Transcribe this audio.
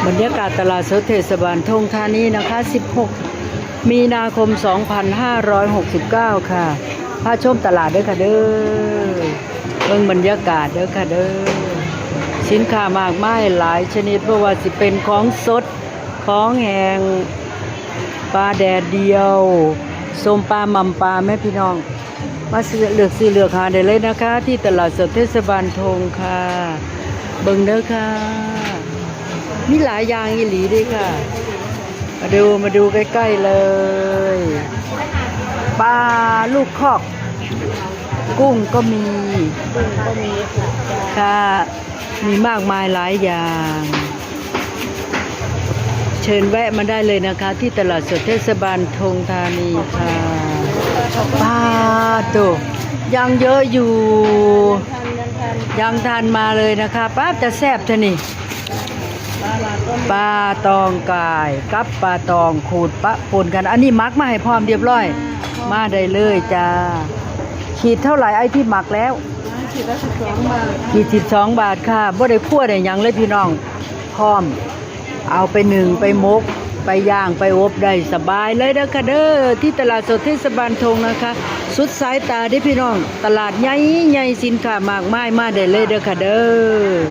ບັນຍາກາດຕະຫຼາດສົດເທດສະບານທົ່ງທານີນະຄະ ສິບຫົກ ມີນາຄົມ ສອງພັນຫ້າຮ້ອຍຫົກສິບເກົ້າ ຄ່ະ. ພາຊົມຕະຫຼາດເດີຄ່ະເດີ. ເບິ່ງບັນຍາກາດເດີຄ່ະເດີ. ສິນຄ້າມາກມາຍຫຼາຍຊະນິດ ບໍ່ວ່າຊິເປັນຂອງສົດ ຂອງແຫ້ງ ປາແດດດຽວ ສົ້ມປາ ໝ່ຳປາ ແມ່ພີ່ນ້ອງ. ມາຊື້ ເລືອກຊື້ເລືອກຫາໄດ້ເລີຍນະຄະ ທີ່ຕະຫຼາດສົດເທດສະບານທົ່ງຄ່ະ. ເບິ່ງເດີຄ່ະ ມີຫຼາຍຢ່າງອີ່ຫຼີເດ້ຄ່ະ. ມາດູ ມາດູໃກ້ໆເລີຍ. ປາລູກຄອກ ກຸ້ງກໍມີ ກຸ້ງກໍມີຄ່ະ. ຄ່ະ ມີມາກມາຍຫຼາຍຢ່າງ. ເຊີນແວະມາໄດ້ເລີຍນະຄະ ທີ່ຕະຫຼາດສົດເທດສະບານທົ່ງທານີຄ່ະ. ປາໂຕ ຍັງເຍອະຢູ່ ຍັງທັນ ຍັງທັນ ຍັງທັນມາເລີຍນະຄະ. ປາ ຕາແຊບແທ້ນີ້ ປາຕອງກາຍກັບປາຕອງຂູດປະປົນກັນ. ອັນນີ້ໝັກມາໃຫ້ພ້ອມຮຽບຮ້ອຍ ມາໄດ້ເລີຍຈ້າ. ຂີດເທົ່າໃດ ໄອ້ທີ່ໝັກແລ້ວ? ຂີດລະສິບສອງບາດ ຂີດສິບສອງບາດຄ່ະ. ບໍ່ໄດ້ຄົວໄດ້ຫຍັງເລີຍພີ່ນ້ອງ ພ້ອມເອົາໄປໜຶ້ງ ໄປໝົກ ໄປຍ່າງ ໄປອົບໄດ້ສະບາຍເລີຍເດີຄ່ະເດີ. ທີ່ຕະຫຼາດສົດເທດສະບານທົ່ງນະຄະ ສຸດສາຍຕາເດ້ພີ່ນ້ອງ. ຕະຫຼາດໃຫຍ່ໆ ສິນຄ້າມາກມາຍ ມາໄດ້ເລີຍເດີຄ່ະເດີ.